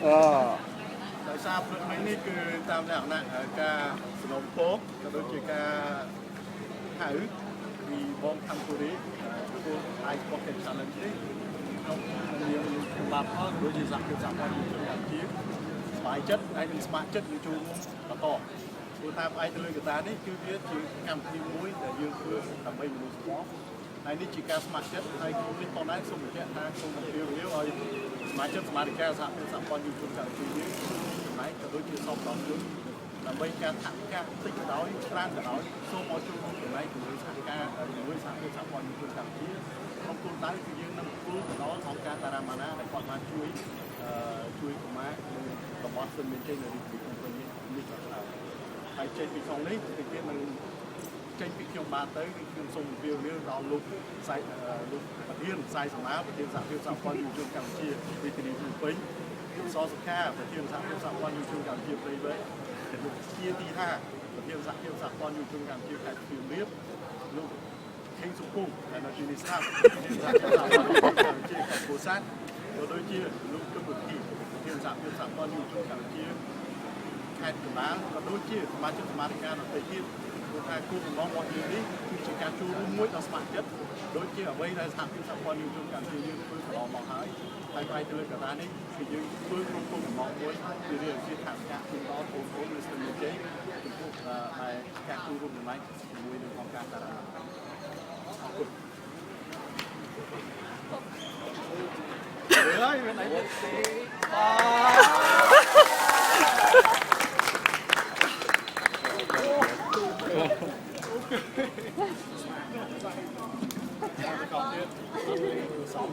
អឺ ដោយសារព្រឹកមិញនេះគឺតាមលក្ខណៈការសំណូមពរក៏ដូចជាការហៅពីបងខាងគូរីទទួល Ice Bucket Challenge នេះក្នុងនាមខ្ញុំបាទផលក៏ដូចជាសហភាពសហព័ន្ធយុវជនកម្ពុជាស្បាយចិត្តហើយនឹងស្ម័គ្រចិត្តនឹងចូលរួមបន្តព្រោះថាផ្អែកទៅលើកត្តានេះគឺវាជាកម្មវិធីមួយដែលយើងធ្វើដើម្បីមនុស្សធម៌ហើយនេះជាការស្ម័គ្រចិត្តហើយខ្ញុំនេះផងដែរសូមបញ្ជាក់ថាសូមអំពាវនាវឲ្យសមាជិកសមាជិកាសហភាពសហព័ន្ធយុវជនកម្ពុជាយើងចំណែកក៏ដូចជាសពដល់ជនដើម្បីការថវិកាតិចក៏ដោយច្រើនក៏ដោយសូមឲ្យចូលរួមចំណែកជាមួយសហការជាមួយសហភាពសហព័ន្ធយុវជនកម្ពុជាក្នុងគោលដៅគឺយើងនឹងប្រគល់ទៅដល់អង្គការតារាម៉ាណាដែលគាត់បានជួយអឺជួយកុមារនៅតំបន់ស្ទឹងមានជ័យនៅរាជធានីភ្នំពេញនេះនេះក៏ច្រើនហើយចេញពីក្នុងនេះទៅទៀតនឹង ចេញពីខ្ញុំបាទទៅគឺខ្ញុំសូមជម្រាបលាដល់លោកសៃលោកប្រធានសៃសមាប្រធានសហភាពសហព័ន្ធយុវជនកម្ពុជារាជធានីភ្នំពេញលោកសសុខាប្រធានសហភាពសហព័ន្ធយុវជនកម្ពុជាព្រៃវែងលោកជាទីថាប្រធានសហភាពសហព័ន្ធយុវជនកម្ពុជាខេត្តសៀមរាបលោកខេងសុគង្គដែលនៅទីនេះស្រាប់ប្រធានសហភាពសហព័ន្ធយុវជនកម្ពុជាខេត្តពោធិ៍សាត់ក៏ដូចជាលោកជុំវិធីប្រធានសហភាពសហព័ន្ធយុវជនកម្ពុជា ខេត្តកណ្ដាលក៏ដូចជាសមាជិកសមាជិកាដទៃទៀតព្រោះថាគោលបំណងរបស់យើងនេះគឺជាការចូលរួមមួយដ៏ស្ម័គ្រចិត្តដូចជាអ្វីដែលសហភាពសហព័ន្ធយុវជនកម្ពុជាយើងធ្វើកន្លងមកហើយហើយផ្អែកទៅលើកត្តានេះគឺយើងធ្វើក្នុងគោលបំណងមួយគឺរឿងជាថវិកាជូនដល់បងប្អូននៅស្ទឹងមានជ័យចំពោះដែលការចូលរួមចំណែកជាមួយនឹងអង្គការតារាអរគុណហើយមានអីទេ កោទៀតសម